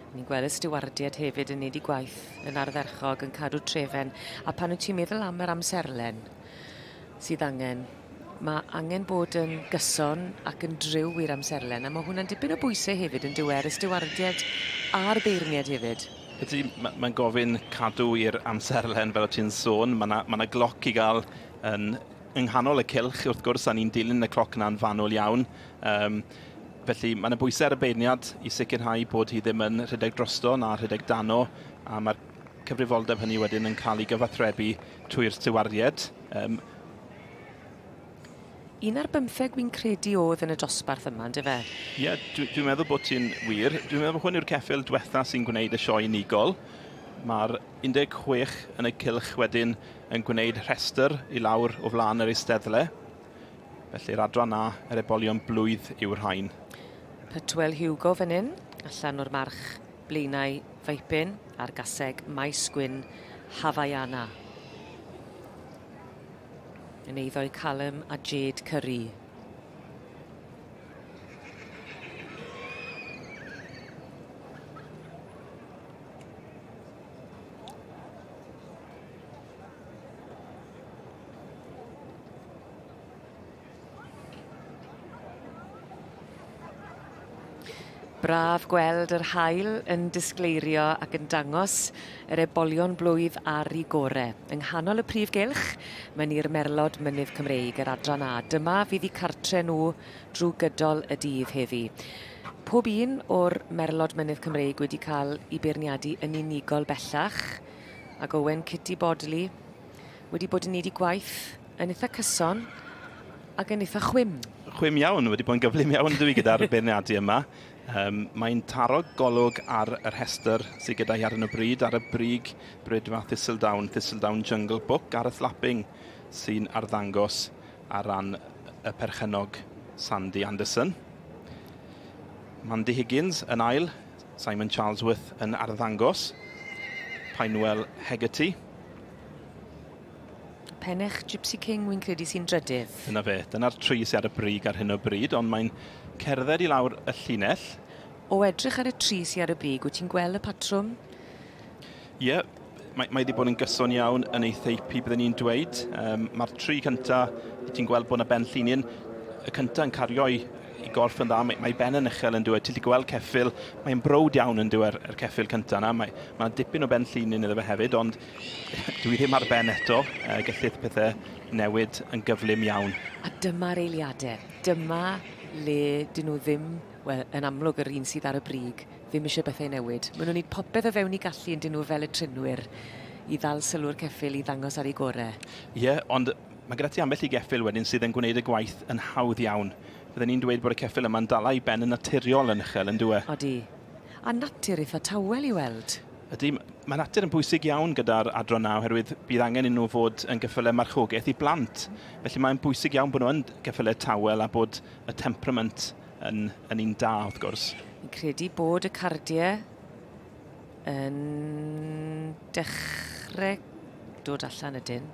Ni'n gweld y stiwardiaid hefyd yn neud 'u gwaith yn ardderchog yn cadw trefen a pan wyt ti'n meddwl am yr amserlen sydd angen ma' angen bod yn gyson ac yn driw i'r amserlen a ma' hwnna'n dipyn o bwyse hefyd yn dyw e ar y stiwardiaid a'r beirniaid hefyd. Ydy, mae'n gofyn cadw i'r amserlen fel o ti'n sôn. Mae yna ma gloc i gael yn yng nghanol y cylch, wrth gwrs, a ni'n dilyn y cloc yna'n fanwl iawn. Um, felly mae yna bwysau ar y beirniad i sicrhau bod hi ddim yn rhedeg drosto na rhedeg dano, a mae'r cyfrifoldeb hynny wedyn yn cael ei gyfathrebu trwy'r stiwardiaid. Um, Un ar bymtheg wi'n credu oedd yn y dosbarth yma, yndyfe? Ie, yeah, dwi'n dwi meddwl bod ti'n wir. Dwi'n meddwl bod hwn yw'r ceffyl diwetha sy'n gwneud y sioe unigol. Mae'r 16 yn y cylch wedyn yn gwneud rhestr i lawr o flaen yr eisteddle. Felly'r adran A, yr ebolion blwydd yw'r rhain. Pytwell Hugo fan hyn, allan o'r march Blaenau Faipin a'r gaseg Maes Gwyn Havaiana. Yn eiddo i Callum a Jade Curry. Braf gweld yr haul yn disgleirio ac yn dangos yr ebolion blwydd ar 'u gore. Yng nghanol y prif gylch, mae ni'r Merlod Mynydd Cymreig, yr adran A. Dyma fydd 'u cartre nhw drwy gydol y dydd heddi. Pob un o'r Merlod Mynydd Cymreig wedi cael 'u beirniadu yn unigol bellach, ac Owen Kitty Bodley wedi bod yn neud 'i gwaith yn eitha cyson ac yn eitha chwim. Chwim iawn, wedi bod yn gyflym iawn dwi gyda'r beirniadu yma. Um, Mae'n taro golwg ar y rhestr sydd gyda hi ar hyn o bryd, ar y brig brydfa Thistledown, Thistledown Jungle Book, Gareth Lapping sy'n arddangos ar ran y perchennog Sandy Anderson. Mandy Higgins yn ail, Simon Charlesworth yn arddangos, Pinewell Hegarty. Penech Gypsy King wy'n credu sy'n drydydd. Dyna fe, dyna'r tri sydd ar y brig ar hyn o bryd, ond mae'n cerdded i lawr y llinell. O edrych ar y tri sydd ar y brig, wyt ti'n gweld y patrwm? Ie, yeah, mae, mae wedi bod yn gyson iawn yn ei theipu, byddwn ni'n dweud. Um, Mae'r tri cyntaf, ti'n gweld bod yna ben llinyn, y cyntaf yn cario i i gorff yn dda, mae, mae ben yn uchel yn dweud, ti'n gweld ceffyl, mae'n browd iawn yn dweud yr ceffyl cyntaf yna, mae, mae dipyn o ben llinyn iddo fe hefyd, ond dwi ddim ar ben eto, uh, gellith pethau newid yn gyflym iawn. A dyma'r eiliadau, dyma le dyn nhw ddim, wel, yn amlwg yr un sydd ar y brig, ddim eisiau bethau newid. Maen nhw'n gwneud popeth o fewn eu gallu yn dyn nhw fel y trinwyr i ddal sylw'r ceffyl i ddangos ar ei gorau. Ie, yeah, ond mae gyda ti ambell i geffyl wedyn sydd yn gwneud y gwaith yn hawdd iawn. Fydden ni'n dweud bod y ceffyl yma'n dala ei ben yn naturiol yn uchel, yn dyw e? Odi. A natur eitha tawel i weld. Ydy, mae natur yn bwysig iawn gyda'r adran 'na oherwydd bydd angen i nhw fod yn geffylau marchogaeth i blant. Felly mae'n bwysig iawn bod nhw yn geffylau tawel a bod y temperament yn, yn un da wrth gwrs. Fi'n credu bod y cardiau yn dechrau dod allan ydyn.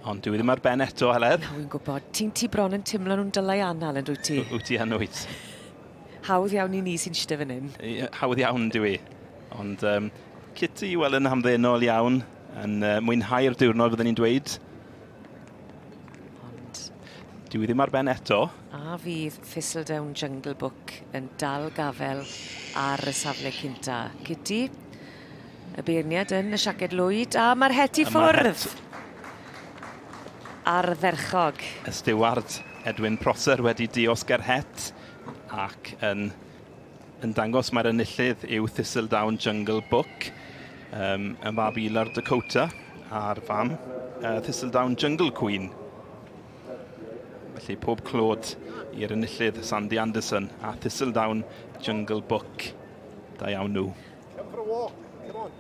Ond dwi ddim ar ben eto, Heledd. Na, wy'n gwybod. Ti'n ti bron yn timlo nhw'n dylai anal yn dwyt ti? Wyt ti yn, wyt. Hawdd iawn i ni sy'n eistedd fan hyn. Hawdd iawn dwi. Ond um, Kitty, wel, yn hamddenol iawn, yn uh, mwynhau'r diwrnod, fydden ni'n dweud. Ond... Dwi ddim ar ben eto. A fydd Thistledown Jungle Book yn dal gafel ar y safle cynta. Kitty, y beirniad yn y siaced lwyd, a mae'r het i ffwrdd! Ardderchog. Y stiward Edwin Prosser wedi diosg yr het ac yn, yn dangos mae'r enillydd yw Thistledown Jungle Book, um, yn fab i Lord Dakota a'r fam uh, Thistledown Jungle Queen. Felly pob clod i'r enillydd Sandy Anderson a Thistledown Jungle Book. Da iawn nhw. Come for a walk. Come on.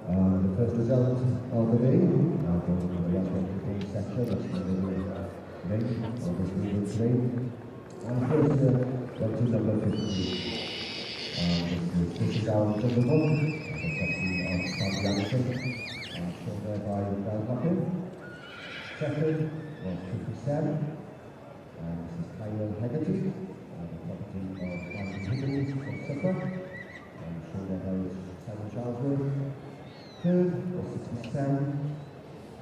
And the first result of the day, now going to the last one section, that's the main of this movement today. And first went to number 50. And this is Thistledown Jungle Book, the property of Sandy Anderson, and shown there by Gareth Lappin. Second was 57, and this is Kyle Hegarty, and the property of Andy Higgins from Suffolk, and shown there by Simon Charlesworth. Third was 67,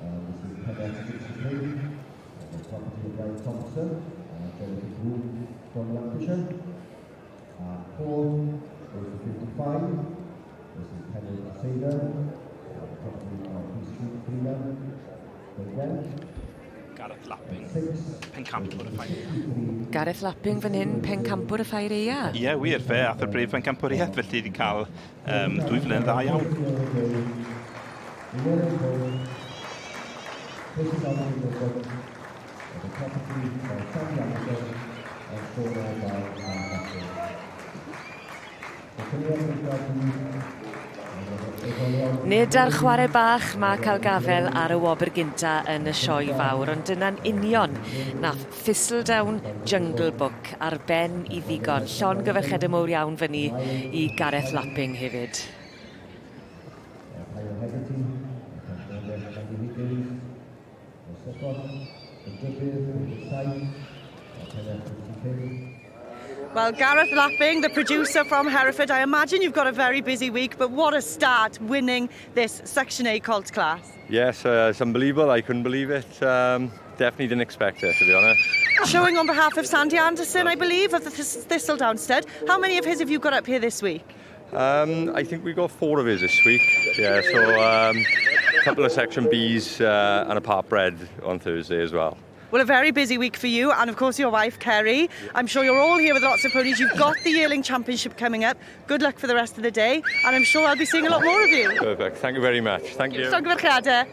and this is Heather 63, and the property of Brian Thompson, and Jonathan Broom from Lancashire. And fourth goes to 55, this is Penny Seda, and the property of East Street, Freeland, Gwent. Gareth Lapping, Six, pencampwr y ffair. Gareth Lapping fan hyn, pencampwr y ffair aea. Ie, yeah, wir, fe ath yr brif pencampwriaeth, felly wedi cael 2 flynedd dda iawn. The winning goal, Thistledown Jungle Book, of the property by Sandy Anderson and shown there by Anne Lapping. Nid ar chwarae bach mae cael gafel ar y wobr gynta yn y sioe fawr, ond dyna'n union nath Thistledown Jungle Book ar ben i ddigon. Llongyfarchiadau mowr iawn fyny i Gareth Lapping hefyd. Kyle Hegarty, Andy Higgins, o Suffolk, yn drydydd, 57, a Peneth 55. Well, Gareth Lapping, the producer from Hereford, I imagine you've got a very busy week, but what a start winning this Section A Colt class. Yes, it's unbelievable. I couldn't believe it. Definitely didn't expect it, to be honest. Showing on behalf of Sandy Anderson, I believe, of the Thistledown Stud. How many of his have you got up here this week? I think we got four of his this week. Yeah, so a couple of Section Bs and a part bred on Thursday as well. Well, a very busy week for you and, of course, your wife, Kerry. I'm sure you're all here with lots of ponies. You've got the Yearling Championship coming up. Good luck for the rest of the day, and I'm sure I'll be seeing a lot more of you. Perfect. Thank you very much. Thank you. Llongyfarchiadau.